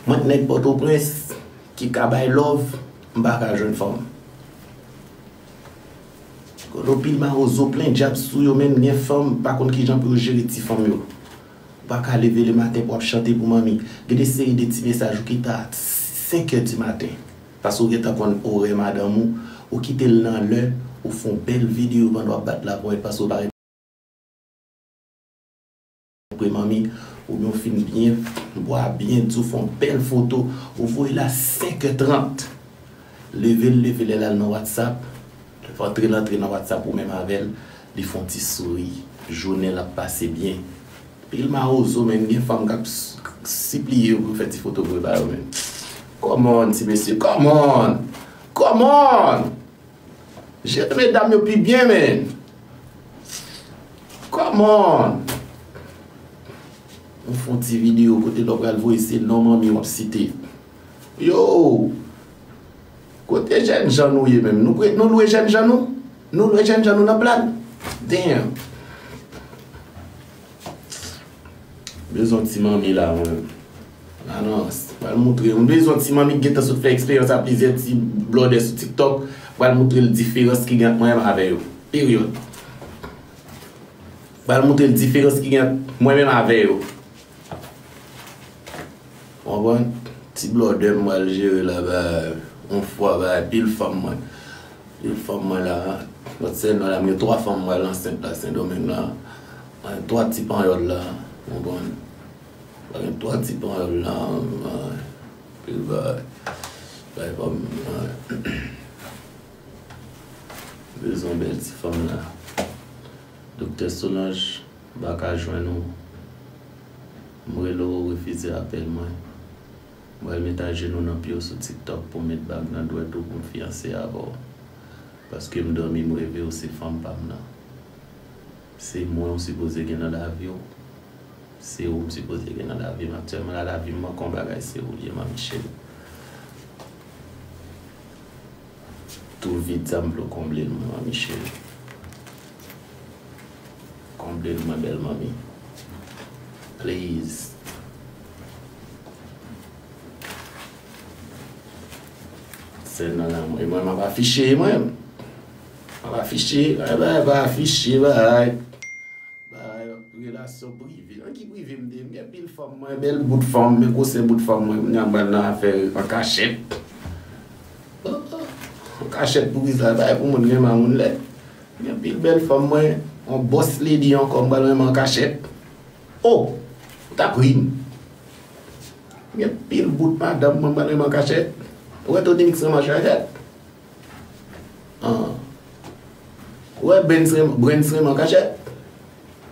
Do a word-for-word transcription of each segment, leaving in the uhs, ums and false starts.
Mwen nèg Pòtoprens ki ka bay love, m pa ka jwenn fanm. Kote pil mawozo plen djab sou yo, menm gen fanm, pa konn kijan pou yo jere ti fanm yo. Ou pa ka leve lematen pou w ap chante pou manmi. Gen de seri de ti mesaj ou kite a senk è di maten. Paske ou gentan konn orè madanm ou, ou kite l nan lè, ou fè yon bèl videyo pandan w ap bat laponyèt paske ou pa pre manmi, oubyen w fin byen bwè, byen di, w fè yon bèl foto, ou voye l a senk è trant. Leve l, leve l, l al nan WhatsApp, antre l antre nan WhatsApp ou menm avè l, li fè yon ti souri, jounen l ap pase byen. Pil mawozo, menm gen fanm k ap s- sipliye yo pou yo fè ti foto pou yo ba yo menm. Come on, ti mesye, come on! Come on! Jere medam yo pi byen, men. Come on! Ou fè yon ti videyo kote lè w pral voye se non manmi w ap site. Yo! Kote jènjan nou ye menm? Nou pre- nou lwe jènjan nou? Nou lwe jènjan nou nan plat? Damn! Bezwen ti manmi la, mwen. Anons. Pral moutre. M bezwen ti manmi ki gentan sot fè eksperyans a plizyè ti blòdè sou TikTok. Pral moutre l diferans ki gen ant mwen menm avè yo. Peryòd. Pral moutre l diferans ki gen ant mwen menm avè yo. Konprann? Ti blòdè m pral jere la, ba, yon fwa, ba, pil fanm mwen. Pil fanm mwen la. Lòt sèn nan la, m gen twa fanm mwen ansent la, Sendomeng la. Mwen gen twa ti panyòl la. Konprann? Mwen gen twa ti panyòl la. Mwen, pil bagay. Bay fanm mwen. Bezwen bèl ti fanm la. Doktè Solange, m pa ka jwenn ou. M rele w, ou refize apèl mwen. M pral met ajenou nan pye w sou TikTok pou m met bag nan dwèt ou pou m fiyanse avè w. Paske m dòmi, m reve w, se fanm pa m nan. Se mwen ou sipoze gen nan lavi w. Se ou m sipoze gen nan lavi m. Aktyèlman la, lavi m manke yon bagay, se ou l ye, manmi cheri. Tou vid sa m vle w konble l mwen, manmi cheri. Konble l mwen, bèl manmi. Please. Sèl nan lanmou. E mwen, m ap afiche, mwen. M ap afiche, bay, bay, bay, afiche, bay. Bay, relasyon prive. Nan ki prive m te ye? M gen pil fanm mwen, bèl bout fanm, men gwosè bout fanm mwen, kounye a m pral nan afè an kachèt. An kachèt pou ki sa? Bay pou moun renmen moun lè. M gen pil bèl fanm mwen, yon boss lady ankò, m pral renmen an kachèt. Oh! Ou t ap ri m. M gen pil bout madanm mwen, m pral renmen an kachèt. Ou wè Tony Mix renmen an kachèt? Ah. Ou wè Brens renmen, Brens renmen an kachèt?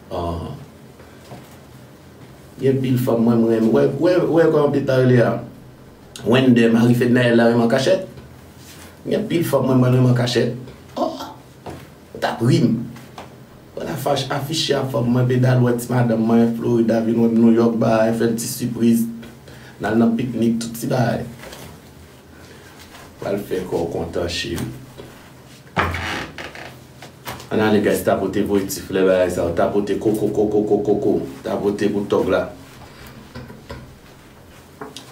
Ah. Gen pil fanm mwen, mwen renmen. Ou wè, ou wè, ou wè kòman pitit la rele a? Wender, mari Fednaelle la renmen an kachèt. Gen pil fanm mwen, mwen renmen an kachèt. Oh! Ou t ap ri m. Mwen afach- afiche a fanm mwen, Pedal wè ti madanm mwen, Florida vin wè m, New York ba, fè l ti sipriz. N al nan piknik, tout ti bagay. Pral fè kò w kontan, cheri. Ann ale, guys, tapote voye ti flè bagay sa yo. Tapote koko, koko, koko, koko. Tapote pou tòg la.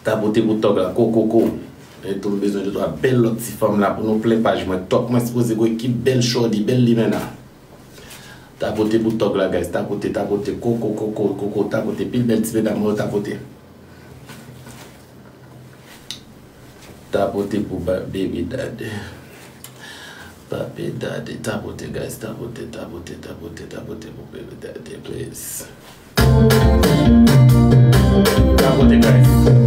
Tapote pou tòg la, koko, koko. E tou m bezwen de twa bèl lòt ti fanm la pou nou plen paj mwen. Tòg mwen sipoze gwo ekip bèl shorty, bèl limena. Tapote pou tòg la, guys. Tapote, tapote, koko, koko, koko, tapote. Pil bèl ti medam mwen yo, tapote. Tapote pou ba- baby daddy. Papi daddy, tapote, guys, tapote, tapote, tapote, tapote pou baby daddy, please. Tapote, guys.